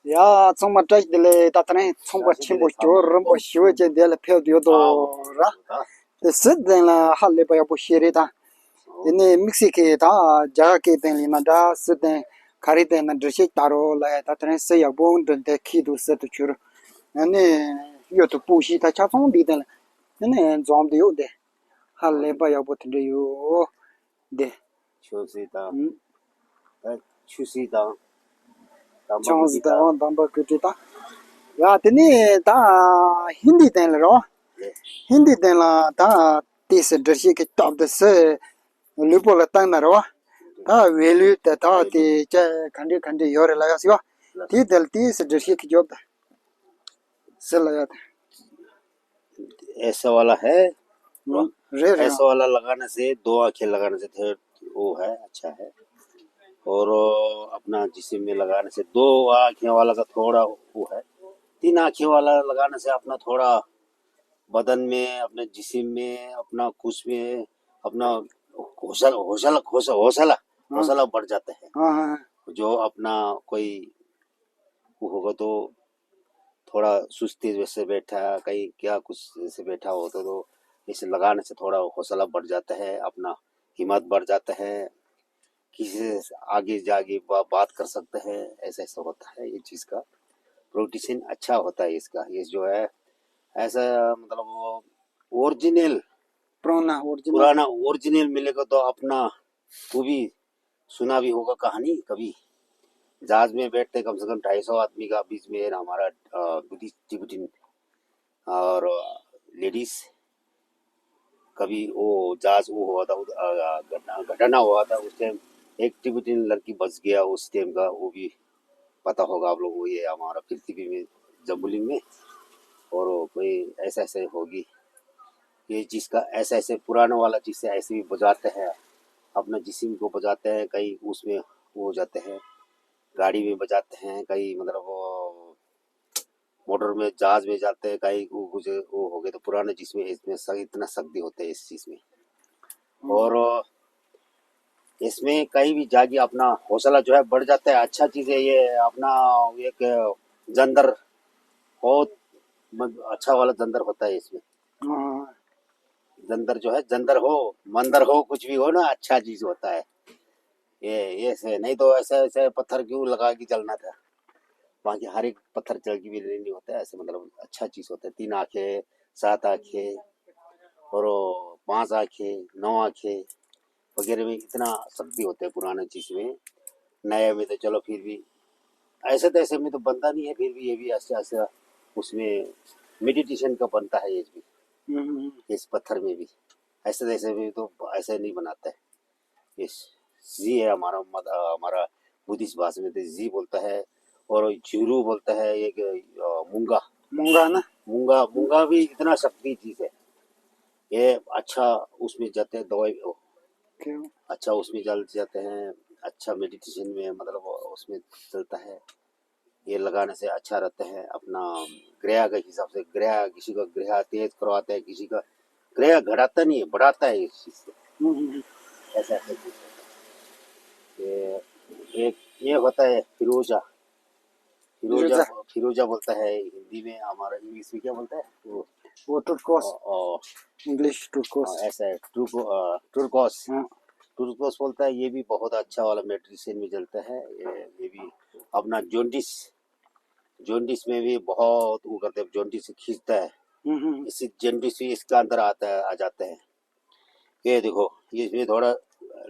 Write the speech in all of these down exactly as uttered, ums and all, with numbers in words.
ཡ། ཚང་མ་བཀྲ་ཤིས་བདེ་ལེགས། ད་དེ་རིང་ཚོང་པ་ཆེན་པོ་ཇོ་རིན་པོ་ཆེ་བོད་ཀྱི་འདི་ལ་ཕེབས་ཡོད་དོ་ར། དེ་སི་ཏན་ལ་ཧ་ལས་པ་ཡག་པོ་ཞིག་རེད་ད། དེ་ནས་དམིགས་བསལ་གྱི་ད་རྒྱ་གར་སྐད་སྟེང་ལ་ན་འདྲ། སི་ཏན་ག་རེ་སྟེང་ན་འགྲེལ་བཤད་ལྟ་རོགས་ལ། ད་དེ་རིང་སི་ཡག་པོ་འདྲ་འདི་ཁྱི་དུ་སི་དུ་ཆུར། ཨ་ནི་གཡོ་དུ་སྤུ་ཤི་ད་ཆ་ཚང་འདི་སྟེང་ལ་ཨ་ནི་འཛོམས་དུ་ཡོད་དེ། ཧ་ལས་པ་ཡག་པོ་དེ་འདྲ་ཡོད་དེ། ཆུ་སྲིད་དང་། ཨུམ། ད་ཆུ་སྲིད་དང་། དམ་པ་ཆང་སྲིད་དང་དམ་པ་གི་དྲི་དང་། ཡ་དེ་ནས་ད་ཧིན་དི་སྟེང་ལ་རོ། ཧིན་དི་སྟེང་ལ་ད་ཏི་སི་འགྲེལ་བཤད་ཀྱི་སྐབས་དུ་སི་ལུས་པོ་ལ་བཏང་ན་རོ། ད་བེ་ལུས་དེ་ད་དེ་ཅི་ག་འདྲ་ག་འདྲ་ཡོད་རེད་ལ་ཡ་སི་བ། དེ་དེ་ལ་ཏི་སི་འགྲེལ་བཤད་ཀྱི་སྐབས་དུ་སི་ལ་ཡ་དེ། ऐसा वाला है। हम्म, रे, रे। ऐसा वाला लगाने से दो आंखें लगाने से थे, वो है, अच्छा है। और अपना जिस्म में लगाने से दो आंखें वाला का थोड़ा वो है। तीन आंखें वाला लगाने से अपना थोड़ा बदन में, अपने जिस्म में, अपना कुछ में, अपना हौसला, हौसला, हौसला, हाँ। हौसला बढ़ जाता है। हाँ, हाँ, हाँ। जो अपना कोई वो होगा तो थोड़ा सुस्ती जैसे बैठा, कहीं क्या कुछ जैसे बैठा हो तो, तो इसे लगाने से थोड़ा हौसला बढ़ जाता है, अपना हिम्मत बढ़ जाता है, किसी से आगे जाके बा-, बात कर सकते हैं, ऐसा ऐसा होता है ये चीज़ का। प्रोटीन अच्छा होता है इसका। ये जो है ऐसा मतलब वो ओरिजिनल पुराना ओरिजिनल। पुराना ओरिजिनल मिलेगा तो अपना वो भी सुना भी होगा कहानी कभी। जहाज में बैठते कम से कम ढाई सौ आदमी का बीच में हमारा, अ, बुद्धिस्ट टिबेटियन और लेडीज, कभी वो जहाज वो हुआ था, उद-, अ, घटना, घटना हुआ था उस टाइम, एक टिबेटियन लड़की बच गया उस टाइम का, वो भी पता होगा आप लोगों को, ये हमारा पृथ्वी में, जम्बुलिंग में, और कोई ऐसा ऐसे होगी। ये जिसका ऐसा ऐसे पुराने वाला जिससे ऐसे भी बजाते हैं, अपना जिस्म को बजाते हैं, कहीं उसमें वो हो जाते हैं, गाड़ी में बजाते हैं, कहीं मतलब वो मोटर में, जहाज में जाते हैं, कहीं वो कुछ वो हो गया तो पुराने जिसमें इसमें स-, इतना शक्ति होता है इस चीज़ में। और इसमें कहीं भी जाके अपना हौसला जो है बढ़ जाता है, अच्छा चीज़ है ये। अपना एक जंतर बहुत मज-, अच्छा वाला जंतर होता है इसमें। हाँ। जंतर जो है, जंतर हो, मंतर हो, कुछ भी हो ना, अच्छा चीज़ होता है। ये, ये से, नहीं तो ऐसे, ऐसे पत्थर क्यों लगा के चलना था? बाकी हर एक पत्थर चल के भी नहीं होता है, ऐसे मतलब अच्छा चीज़ होता है। तीन आंखें, सात आंखें और पांच आंखें, नौ आंखें वगैरह में इतना शक्ति होता है पुराना चीज़ में। नया में तो चलो फिर भी ऐसे तैसे में तो बनता नहीं है, फिर भी ये भी ऐसे, ऐसे उसमें मेडिटेशन का बनता है ये भी। हम्म, हम्म, हम्म। इस पत्थर में भी ऐसे तैसे में तो ऐसे नहीं बनाता है। ये जी है हमारा मत-, अ, हमारा बुद्धिस्ट भाषा में तो जी बोलता है, और झुरु बोलता है, एक, अ, मूंगा। मूंगा ना? मूंगा, मूंगा भी इतना शक्ति चीज है। ये अच्छा उसमें जाते हैं दवाई, क्यों? अच्छा उसमें चल जाते हैं, अच्छा मेडिटेशन में मतलब उसमें चलता है। ये लगाने से अच्छा रहता है। अपना ग्रह के हिसाब से, ग्रह, किसी का ग्रह तेज करवाता है, किसी का ग्रह घटाता नहीं है, बढ़ाता है इस चीज से। हम्म, हम्म, हम्म। ऐसा ऐसा चीज है। ये एक ये होता है फिरोजा। फिरोजा। फिरोजा, फिरोजा बोलता है हिंदी में, हमारा इंग्लिश में क्या बोलता है वो? वो टुरकोस। ओ, ओ। इंग्लिश टुरकोस। हाँ, ऐसा है, टुरको-, अ, टुरकोस। हाँ। टुरकोस बोलता है, ये भी बहुत अच्छा वाला मेडिसिन में चलता है। ये, ये भी अपना जॉन्डिस, जॉन्डिस में भी बहुत वो करते हैं, जॉन्डिस से खींचता है। हम्म, हम्म, हम्म। इससे जॉन्डिस भी इसका अंदर आता है, आ जाता है। ये देखो, ये इसमें थोड़ा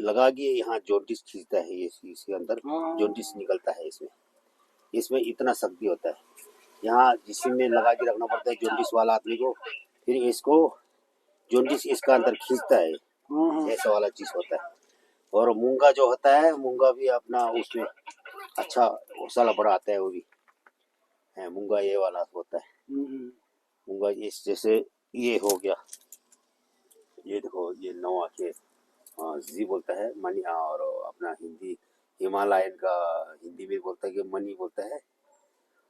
लगा के यहाँ जॉन्डिस खींचता है, ये इसके अंदर हाँ। जॉन्डिस निकलता है इसमें। इसमें इतना शक्ति होता है। यहाँ जिस्म में लगा के रखना पड़ता है जॉन्डिस वाला आदमी को, फिर इसको जॉन्डिस इसका अंदर खींचता है। हाँ, हाँ। ऐसा वाला चीज होता है। और मूंगा जो होता है, मूंगा भी अपना उसमें अच्छा हौसला बढ़ाता है, वो भी है। मूंगा ये वाला होता है। हम्म, हम्म। मूंगा इस जैसे ये हो गया, ये देखो, ये नौ आंखें, अ, जी बोलता है, मणि, और अपना हिंदी हिमालयन का हिंदी में बोलता है कि मणि बोलता है,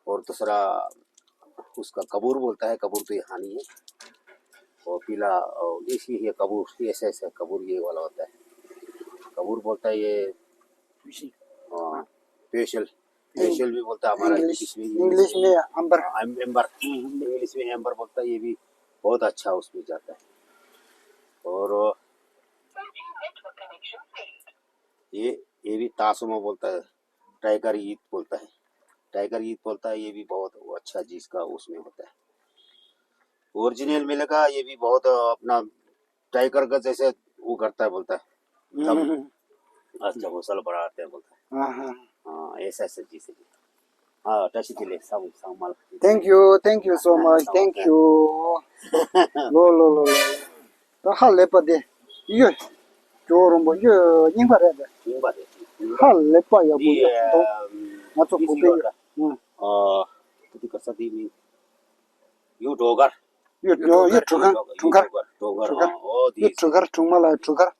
और दूसरा उसका कपूर बोलता है, कपूर तो यहाँ नहीं है, और पीला, और इसी ये कपूर, ऐसे ऐसे कपूर ये वाला होता है, कपूर बोलता है ये, अ, पेशल, इंग्लिश में भी बोलता है हमारा, इंग्लिश, इंग्लिश में, इंग्लिश में एम्बर। एम-, एम्बर। हम्म, हम्म। इंग्लिश में एम्बर बोलता है, ये भी बहुत अच्छा उसमें जाता है। और ये, ये भी तासुमा बोलता है, टाइगर ईद बोलता है। टाइगर ईद बोलता है, ये भी बहुत अच्छा चीज का उसमें होता है। ओरिजिनल मिलेगा, ये भी बहुत अपना टाइगर का जैसे वो करता है, बोलता है। तब हम्म। अच्छा, मसाला बनाते हैं, बोलता है। हाँ, हाँ। हाँ, ऐसा, ऐसा चीज है। ཨ། བཀྲ་ཤིས་བདེ་ལེགས། སང་སང་མ་ལ། Thank you, thank you so much, thank you. ལོ་ལོ་ལོ་ལོ། ད་ཧ་ལས་པ་དེ། ཡོད། ཇོ་རོང་པོ་ཡོད། རྙིང་པ་རེད་དེ། རྙིང་པ་རེད། ཧ་ལས་པ་ཡག་པོ་ཡོད་འདུག་ང་ཚོ་གོ་པའི་ཡོད། ཨ། དེ་ག་ས་དེ་མིན། ཡུ་གྲོ་གར། ཡུ་གྲོ་ཡུ་གྲོ་གར། གྲོ་གར། གྲོ་གར། གྲོ་གར། ཨོ་དེ། ཡུ་གྲོ་གར་གྲོང་མ་ལ་གྲོ་གར།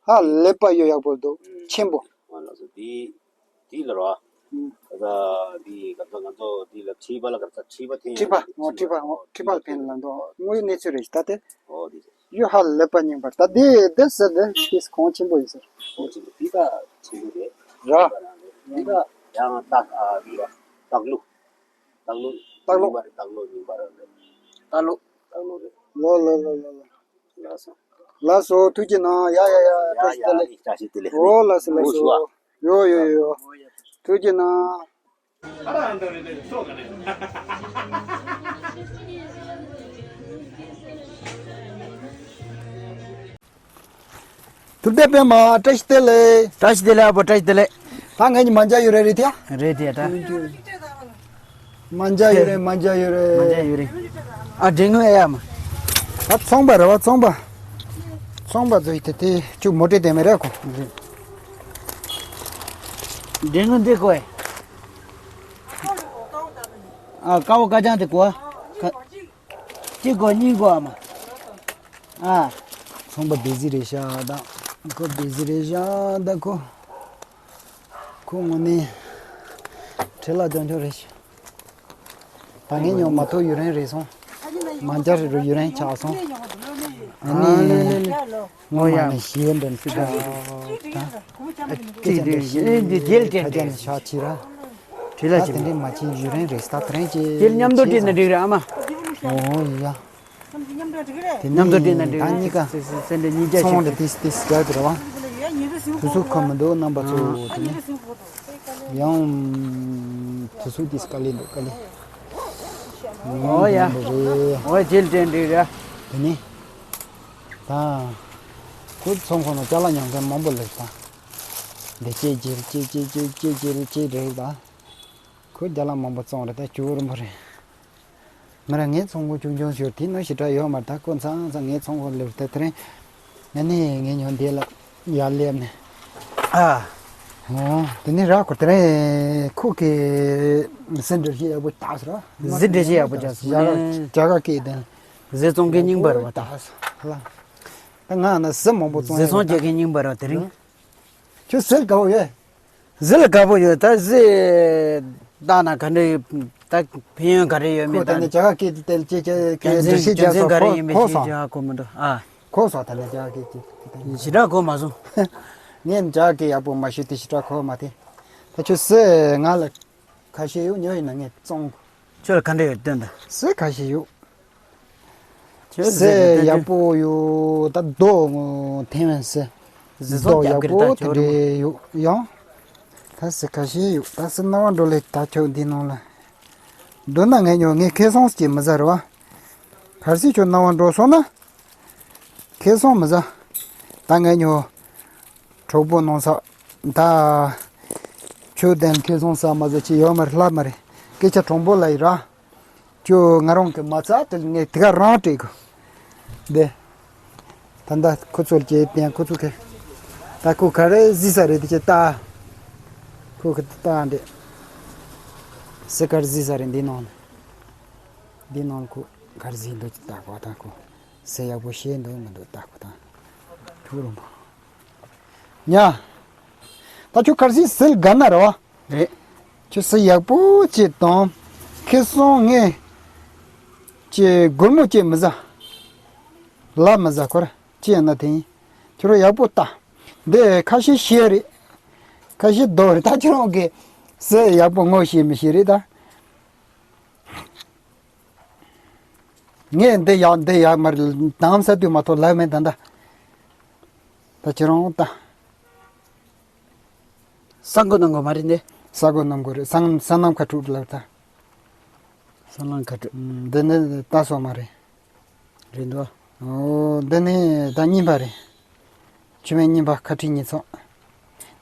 ཧ་ལས་པ་ཡོད། ཡག་པོ་འདུག་ཆེན་པོ། ཨ་ལགས་སོ། དེ། དེ་ལ་རོ། ཨུམ། ད་ལྟ་འདི་ག་ཚོད་ང་ཚོ་འདི་ལ་ཁྲི་པ་ལ་ག་ཚོད་ཁྲི་པ་འཐེན། ཁྲི་པ། ཨོ་ཁྲི་པ། ཨོ་ཁྲི་པ་འཐེན་ལ་འདུག་དངོས་ཡོད་གནས་ཚུལ་རེད། ད་དེ། ཨོ་དེ་རེད། ཡོད། ཧ་ལས་པ་རྙིང་པ། ད་དེ་དེ་ཟེར་དེ་ཏིས་གོང་ཆེན་པོ་ཡིན་ཟེར། གོང་ཆེན་པོ། འདི་ད་ཆེན་པོ་རེད། ར། འདི་ད་ཡང་སྟག་ཨ་འདི་ར་སྟག་ལུ། སྟག་ལུ། སྟག་ལུ། རྙིང་པ་རེད། སྟག་ལུ་རྙིང་པ་རེད། སྟག་ལུ། སྟག་ལུ་རེད། ལོ་ལོ་ལོ་ལོ་ལོ། ལགས་སོ། ལགས་སོ། ཐུགས་རྗེ་གནང་། ཡ་ཡ་ཡ། ཡ་བཀྲ་ཤིས་བདེ་ལེགས། ཡ་ཡ། བཀྲ་ཤིས་བདེ་ལེགས། ཨོ་ལགས་སོ་ལགས་སོ། ཡོ་ཡོ་ཡོ། ཐུགས་རྗེ་གནང་། ཐུབ་བསྟན་པད་མ། བཀྲ་ཤིས་བདེ་ལེགས། བཀྲ་ཤིས་བདེ་ལེགས་ཨ་ཕོ། བཀྲ་ཤིས་བདེ་ལེགས། ད་ངེད་གཉིས་མ་འཇའ་ཡོད་རེད། རེད་དེ། རེད་དེ་ད། མ་འཇའ་ཡོད་རེད། མ་འཇའ་ཡོད་རེད། མ་འཇའ་ཡོད་རེད། ཨ་འདྲེ་ངོ་ཨེ་ཡ་མ། ད་ཚོང་པ་རེད་བ། ཚོང་པ། ཚོང་པ་ཚོ་ཡི་དེ་དེ་ཅུ་མོ་ཊ་དེ་མེད་རེད་ཁོ། འདྲེ་ངོ་འདི་ཁོ་ཨེ། ཨ་ཀ་བོ་ཀ་ཅང་དེ་གོ། ཀ་གཅིག་གོ་གཉིས་གོ་ཨ་མ། ཨ། ཚོང་པ་བདེ་སྐྱིད་རེད་ཤག་ད་ཁོ་བདེ་སྐྱིད་རེད་ཤག་ད་ཁོ། ཁོ་དངོས་གནས་བྲེལ་བ་རྐྱང་རྐྱང་རེད་ཤག་ད་ངས་ཉོ་མ་ཐུབ་ཡུན་རིང་རེད་སོང་། མ་འཇའ་རེད་རུ་ཡུན་རིང་ཆགས་སོང་། ཨ་ནི། ཨ་ལེ་ལེ་ལེ། ངོ་ཡ། ནི་ཞེས་འདྲ་ཞིག་ད། ཅིག་རེད། འདི་རྒྱལ་ཅན་རེད། ཁ་རྒྱ་ནི་ཤག་ཅིག་ར། བྲེལ་བ་ད་ཆེ། དེ་འདྲའི་མ་ཕྱིན་ཡུན་རིང་རེད། ད་དེ་རིང་ཅིག་དེ་མཉམ་དུ་བྲིས་ན་འགྲིག་རེད་ཨ་མ། ཨོ་ཡ། དེ་མཉམ་དུ་བྲིས་ན་འགྲིག་རེད། ད་གཉིས་ཀ། སེ་སེ་སེ་འདྲ་གཉིས་ཀ་ཚོང་ཞིག་འདྲ་ཏིས་ཏིས་རྒྱག་གི་རེད་བ། དུས་ཚོད་ཁོམ་མི་འདུག་རྣམ་པ་ཚོ་དེ་ནི། ཡང་། དུས་ཚོད་ཏིས་དཀའ་ལས་འདུག་དཀའ་ལས། ཨོ་ཡ། རེད། ཨོ་ཡ། ཇེལ་ཏྲེན་འགྲིག་རེད། དེ་ནི། ད། ཁོ་ཚོང་ཁང་ནང་ཅ་ལག་ཉོ་མཁན་མང་པོ་སླེབས་ད། འདི་ཅེ་ཇེར་ཅེ་ཅེ་ཅེ་ཅེ་ཇེར་ཅེ་རེད་ད། ཁོ་རྒྱ་ལ་མང་པོ་བཙོང་རེད་ད། ཇོ་བོ་རིན་པོ་རེད། ང་རང་ངའི་ཚོང་ཁང་ཆུང་ཆུང་ཞིག་དེ་ནང་ཞེ་དྲག་ཡོད་མ་རེད་ད། ཁོ་མཚན་མཚན་ངའི་ཚོང་ཁང་སླེབས་ད་དེ་རིང་། ང་ནི་ངའི་ཉོ་འདི་ལ་ཡར་སླེབས་ནས། ཨ། ཨོ། དེ་ནི་ར་ཁོ་དེ་རིང་ཁོ་གི་ཟི་འདྲ་ཞིག་ཡག་པོ་བཏགས་སོང་ར། ཟི་འདྲ་ཞིག་ཡག་པོ་བཏགས་སོང་། རྒྱ་གར་རྒྱ་གར་སྐད་དེ། ཟི་བཙོང་མཁན་རྙིང་པ་རེད་བ་ད། ཧ་ལ། ད་ང་ན་ཟི་མང་པོ་བཙོང་། ཟི་བཙོང་རྒྱག་མཁན་རྙིང་པ་རེད་བ་དེ་རིང་། ཁྱོད་ཟི་ལ་དགའ་པོ་ཡོད། ཟི་ལ་དགའ་པོ་ཡོད། ད་ཟི། ད་ན་ག་འདྲ་ཡོད། ད་ཕན་ཡོན་ག་རེ་ཡོད་མེད། ཁོ་ད་ནི་རྒྱ་གར་སྐད་དེ་དེ་ཅེ་ཅེ་གི་འགྲེལ་བཤད་རྒྱག་སོང་། གོ་མི་འདུག་ཨ། གོ་སོང་། ད་ནི་རྒྱ་གར་སྐད་དེ། ཞེ་དྲག་གོ་མ་སོང་། ངས་རྒྱ་གར་སྐད་ཡག་པོ་མ་ཤེས་དེ་ཞེ་དྲག་གོ་མ་དེ། ད་ཁྱོད་ཟི་ང་ལ་ཁ་ཤས་ཡོད། ཉོ་ཡིན་ན་ངས་བཙོང་། ཁྱོད་ལ་ག་འདྲ་ཡོད་སྟོན་ད། ཟི་ཁ་ཤས་ཡོད། ཁྱོད་ཟི་ཟི་ཡག་པོ་ཡོད་ད། རྡོ་ཐེམ་ཟི། ཟི་བཟོ་རྡོ་ཡག་པོ་དེ་འདྲ་ཡོད་ཡང་། ད་ཟི་ཁ་ཤས་ཡོད། ད་ཟི་རྣ་བ་འགྲོ་ལེ་ད་ཁྱོད་འདི་ནང་ལ། མདོར་ན་ངས་ཉོ་ངས་ཁེ་སོང་སྐྱེ་མི་ཟ་ར་བ། གལ་སྲིད་ཁྱོད་རྣ་བ་འགྲོ་སོང་ན། ཁེ་སོང་མི་ཟ། ད་ངས་ཉོ། གྲོགས་པོ་ནང་ས། ད། ཁྱོད་དེ་ཁེ་སོང་ཟ་མ་ཟ་ཅི་ཡོད་མ་རེད་ལབ་མ་རེད། སྐད་ཆ་དྲང་པོ་ལ་ཡིན་ར། ཁྱོད་ང་རང་གི་མ་རྩ་དེ་ངས་དེ་ག་རང་སྤྲད་གོ། འདི། ད་ལྟ་ཁོ་ཚོར་གྱེས་བསྟན་ཁོ་ཚོ་གི། ད་ཁོ་ག་རེ་གཟིགས་ས་རེད་དེ་ཅི་ལྟ། ཁོ་གི་ལྟ་འདྲེ། སེ་གར་གཟིགས་ས་རེད་འདི་ནང་ལ། འདི་ནང་ཁོ་གར་གཟིགས་འདུག་ཅི་ལྟ་གོ་ད་ཁོ། སེ་ཡག་པོ་ཤེས་འདུག་མི་འདུག་ལྟ་གོ་ད། ཐུག་རུང་པོ། ཉ། ད་ཁྱོད་གར་གཟིགས་ཟི་ལ་དགའ་ན་ར་བ། རེད། ཁྱོད་ཟི་ཡག་པོ་ཅིག་དང་། ཁེ་སང་ངས་ཅིག་སྒོར་མོ་ཅིག་མི་ཟ། ལ་མི་ཟ་ཁོ་ར་ཅི་ཡང་ན་དེ་ཡིན། ཁྱོད་རང་ཡག་པོ་ལྟ། འདི་ཁ་ཤས་ཤེས་རེད། ཁ་ཤས་རྡོ་རེད། ད་ཁྱོད་རང་གི་ ཟས་ཡག་པོ་ངོ་ཤེས་མི་ཤེས་རེད་ད། ངས་འདི་ཡག་འདི་ཡག་མ་རེད་དམ་ཟ་དུས་མ་གཏོགས་ལབ་མེད་ད་ད། ད་ཁྱེད་རང་ད། ས་མགོ་གནམ་མགོ་མ་རེད་འདི། ས་མགོ་གནམ་མགོ་རེད། སང་སང་གནམ་ཁ་དྲུག་ལབ་ད། སང་གནམ་ཁ་དྲུག་འདི་ནི་ད་སོ་མ་རེད། རེད་འདུག་ཨོ་འདི་ནི་ད་གཉིས་པ་རེད། ཆུ་སྨན་གཉིས་པ་ཁ་ཁྲིད་གཉིས་ཚོགས།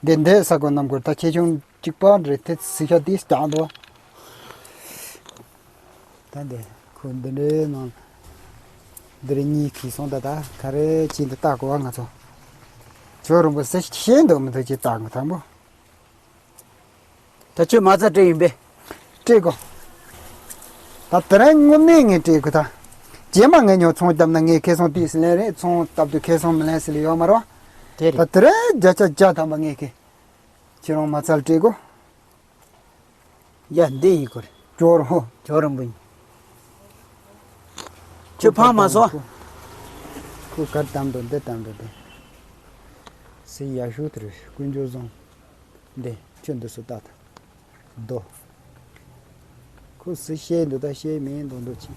འདི་འདི་ས་མགོ་གནམ་མགོར་ད་ཁྱེད་ཆུང་གཅིག་པ་རེད་དེ་སི་ཤ་དེ་སྐྱག་འདུག་ད་འདི་ཁོ་འདི་འདྲའི་ནང་འདི་རེ་གཉིས་གིས་སོང་ད་ད་ག་རེ་ཅིག་འདི་ལྟ་དགོས་བ་ང་ཚོ། ཇོ་རིན་པོ་ཟེར་ཤེས་འདུག་མི་འདུག་ཅིག་ལྟ་དགོས་དང་པོ། ད་ཁྱོད་མ་རྩ་སྤྲད་ཡིན་པས། སྤྲད་དགོས། ད་དེ་རིང་དངོས་གནས་ངས་སྤྲད་དགོས་ད། རྗེས་མ་ངས་ཉོ་ཚོང་བཏབ་ན་ངས་ཁེ་བཟང་ཏིས་ལེན་རེད། ཚོང་བཏབ་དུས་ཁེ་བཟང་མི་ལེན་ཟེར་ལེ་ཡོད་མ་རེད་བ། དེ་ད་རེད། དེ་རིང་བརྒྱ་ཆ་བརྒྱ་ཐམ་པ་ངས་ཁེ། ཁྱེད་རང་མ་རྩ་སྤྲད་དགོས། ཡ་འདི་ཡིན་ཁོ་རེད། ཇོ་རིན་པོ། ཇོ་རིན་པོ་ཡིན། ཁྱོད་ཕངས་མ་སོང་། ཁོ་གར་དམ་དུ་འདི་དམ་དུ་འདི། སི་ཡ་ཤུ་དེ་རེད་དཀོན་མཆོག་བཟང་། འདི་ཁྱོད་འདི་སུ་ལྟ་ད། རྡོ། ཁོ་སུ་བཤད་འདུག་ད་བཤད་མིན་མདོག་མདོག་ཅིག་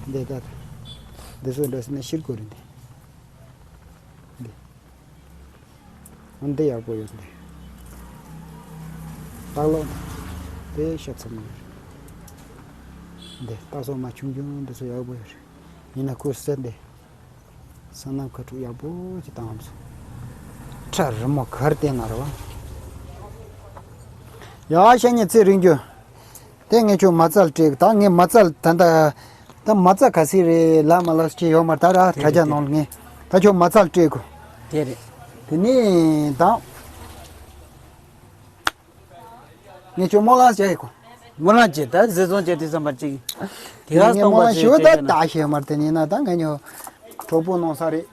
འདི་ད་འདི་ཚོ་འདྲ་སེ་ན་ཤིར་གོ་རེད་འདི། འདི། འདི་ཡག་པོ་ཡོད་འདི། སྟག་ལོ། དེ་ཤ་ཚ་མོ་ཡོད་རེད། འདི་སྟག་སོག་མ་ཆུང་ཆུང་འདི་ཚོ་ཡག་པོ་ཡོད་རེད། ཡིན་ན་ཁོ་སུ་འདི། སང་གནམ་ཁ་དྲུག་ཡག་པོ་ཅིག་བཏང་བ་ཚོ། ཁྲ་རི་མོ་གར་བལྟས་ན་རེད་བ། ཡ་ཤ་ཉེ་ཚེ་རིང་རྒྱུ། དེ་ངས་ཁྱོད་མ་རྩ་ལ་སྤྲད་ད་ངས་མ་རྩ་ད་ད་ད་མ་རྩ་ག་སྲིད་རེད་ལ་མ་ལ་སྐྱེ་ཡོད་མ་རེད་ད་ར་དྲ་རྒྱ་ནང་ལ་ངས་ད་ཁྱོད་མ་རྩ་ལ་སྤྲད་དགོས། དེ་རེད། དེ་ནས་ད། ངས་ཁྱོད་སྨོན་ལམ་བྱས་ཡོད་གོ། སྨོན་ལམ་བྱས་ད་བཟོད་བཟང་བྱས་དུས་ཙམ་པ་ཅིག་དེ་ག་ངས་སྟོང་སྨོན་པ་ལམ་ཞུ་ཞེས་ད་བྱས་ད་ད་ཞེས་མར་དེ་ནས་ན་ད་ངས་ཉོ། གྲོགས་པོ་གནང་ས་རེད།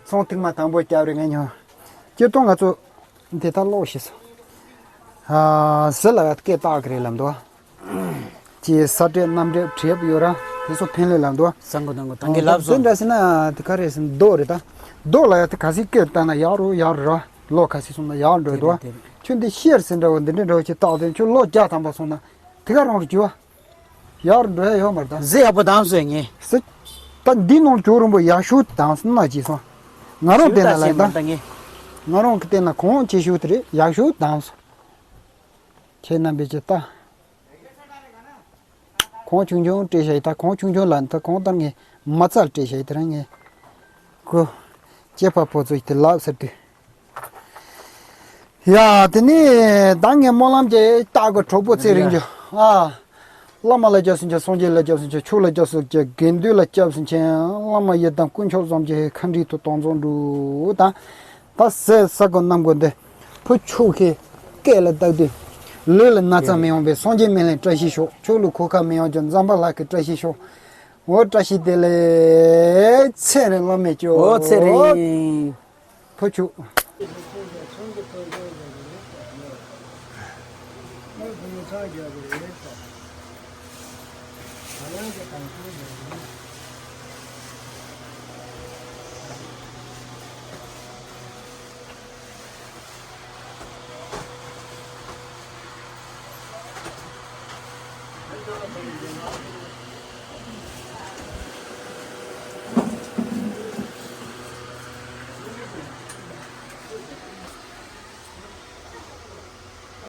ཚོང་ཐིག་མ་དང་པོ་སྐྱབས་རེད་ངས་ཉོ། སྤྱིར་བཏང་ང་ཚོ་འདི་ད་ཀློག་ཤེས་སོ། ཟི་ལ་ཡ་སྐད་བཏགས་ཀྱི་རེད་ལབ་འདུག་ཅེས་ས་སྤྲད་གནམ་འདྲེན་བྲིས་ཡོད་ར་དེ་ཚོ་ཕན་ལས་ལབ་འདུག་སང་གོ་དང་གོ་ད་གིན་ལབ་སོང་། འདི་འདྲ་ཟེར་ན་དེ་ག་རེད་ཟེར་ན་རྡོ་རེད་ད། རྡོ་ལ་ཡ་དེ་ག་སྲིད་སྐད་བཏང་ན་ཡག་རུ་ཡག་རུ་ར་ལོ་ག་སྲིད་སོང་ན་ཡག་འགྲོ་འདུག་དེ་རེད་དེ་རེད། ཁྱོད་འདི་ཤེར་ཟེར་འདྲ་བོ་འདི་འདྲ་འདྲ་བོ་ཅིག་བཏགས་དེ་ཁྱོད་ལོ་བརྒྱ་ཐམ་པ་སོང་ན་དེ་ག་རང་རུ་འགྱུར་བ། ཡག་རུ་འགྲོ་ཡ་ཡོད་མ་རེད་ད། ཟི་ཡག་པོ་དང་སོས་ངེས། ཟི། ད་འདི་ནང་ཇོ་རིན་པོ་ཡག་ཤོས་དང་སོང་ན་ཅི་སོང་། ང་རང་བལྟས་ན་ལ་ད། ང་རང་གི་བལྟས་ན་གོང་ཆེ་ཤོས་དེ་རེད་ཡག་ཤོས་དང་སོང་། ཁྱེད་རྣམ་པས་ཅི་ལྟ། གོང་ཆུང་ཆུང་སྤྲད་བཞག་ཡིན་ད་གོང་ཆུང་ཆུང་ལ་ད་གོང་ལྟར་ངས་མ་རྩ་སྤྲད་བཞག་ཡིན་དེ་རིང་ངས། ཁོ། སྐྱེས་པ་ཕོ་ཚོ་ཡིས་དེ་ལབ་ཟེར་དུས། ཡ། དེ་ནས་ད་ངས་སྨོན་ལམ་གྱི་རྟགས་ཀྱི་གྲོགས་པོ་ཚེ་རིང་རྒྱུ། ཨ། བླ་མ་ལ་སྐྱབས་སུ་མཆི། སངས་རྒྱས་ལ་སྐྱབས་སུ་མཆི། ཆོས་ལ་སྐྱབས་སུ་མཆི། དགེ་འདུན་ལ་སྐྱབས་སུ་མཆི། བླ་མ་ཡི་དམ་དཀོན་མཆོག་གསུམ་གྱི་ཁ་འདྲི་དུ་དོང་རྫོང་འགྲོ་དང་། ད་ཟས་ས་གོ་གནམ་གོ་འདི། བུ་ཆུ་ཁའི་སྐད་ལ་བཏགས་དུས། ལུས་ལ་ན་ཚ་མི་ཡོང་བའི་སངས་རྒྱས་སྨན་བླའི་བཀྲ་ཤིས་ཤོག་ཆོས་ལུགས་གོ་ཁ་མི་ཡོང་རྒྱུ་འཛམ་བུ་གླིང་གི་བཀྲ་ཤིས་ཤོག་འོ་བཀྲ་ཤིས་བདེ་ལེགས། ཚེ་རིང་བླ་མས་སྐྱོབ། འོ་ཚེ་རིང་། ཕོ་ཆུ།